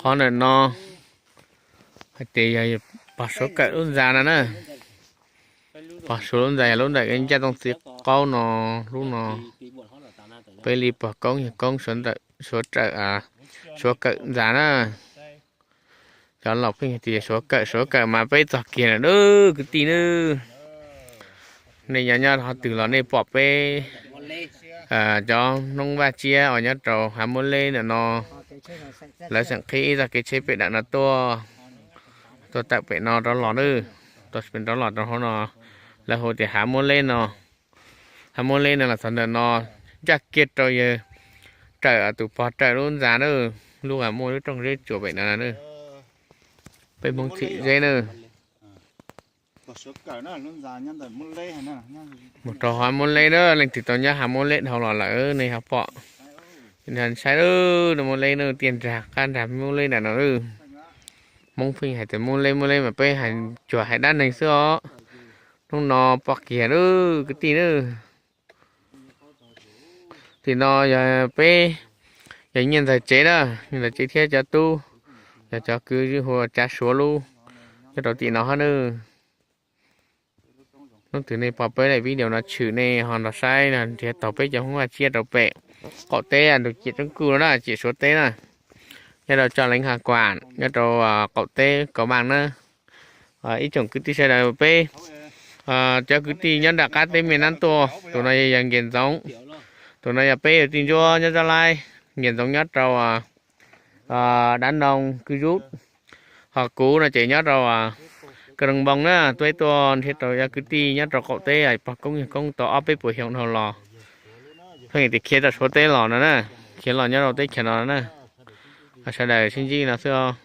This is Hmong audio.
Ob ntawm no hais tias yog pog Suav Kawm lub ntxa no na. Pog Suav lub ntxa yog lub ntawm ncaj tooj txiv qaub no, lub no. Peb li pog koob yawg koob Suav Kawm, Suav Kawm ntxa na. Cov laus pheej hais tias Suav Kawm, Suav Kawm mas peb txog kiag lawm nawb kwv tij nawb. Nej nyob nyob qhov twg los nej pom peb cov Hmoob Vaj Tsiab uas nyob rau hav Muab Leb ntawm no, lawv tseem qhib ib txoj kev tsheb pem dam no tuaj, tuaj tawm pem no rov los nawb, tuaj pem rov los rau hauv no, lawv hu tias hav Muab Leb no. Hav Muab Leb no los txog ntawm no, ncaj kiag rau yawg Rawm, tus pog Rawm lub ntxa na, lub uas muaj lub rooj zeb tsuas pem no na. Peb Hmoob Txhim Zeb na. Mus rau hav Muab Leb na, leej twg tau nyob hav Muab Leb dhau los lawm nej ho pom. Saib lub Muab Leb na, tiaj nrag qab nrag Muab Leb na no. Hmoob pheej hais tias Muab Leb, Muab Leb mas peb hais cuag hais dab neeg xwb os. Hnub no pom kiag lawm kwv tij na. Tim no yog peb, yog Nyiaj Ntxawg tsev na, Nyiaj Ntxawg tsev thiab cov tub, yog cov kwv hu ua Tsav Suav lub, nyob rau tim no hab nawb. Hnub twg nej pom peb daim video no tshwm nej ho nrog saib no, nrhiav taug peb cov Hmoob Vaj Tsiab rau pem qaum teb ntug ciam Tsoob Kuj no na, ciam Suav teb na, nyob rau Tso Leev Has Kuam, nyob rau qaum teb Kaus Vaaj na. Ib tsoom kwv tij sawv daws peb, cov kwv tij nyob nram qab teb Mej Nab tuaj, tus no yog Nkias Ntxoov, tus no yog peb yawg tij ntsuab nyob Tsob Laib, Nkias Ntxoov nyob rau Dab Noo Kwj Zub, ho kuv no ces nyob rau Kawg Noo Npoo na. Tuaj tuaj nrhiav rau cov kwv tij nyob rau qaum teb pog koob yawg koob tau ob peb puas xyoo dhau los, pheej tias khiav rau Suav teb los no na, khiav los nyob rau teb chaws no na. Sawv daws sib ntsib no xwb os.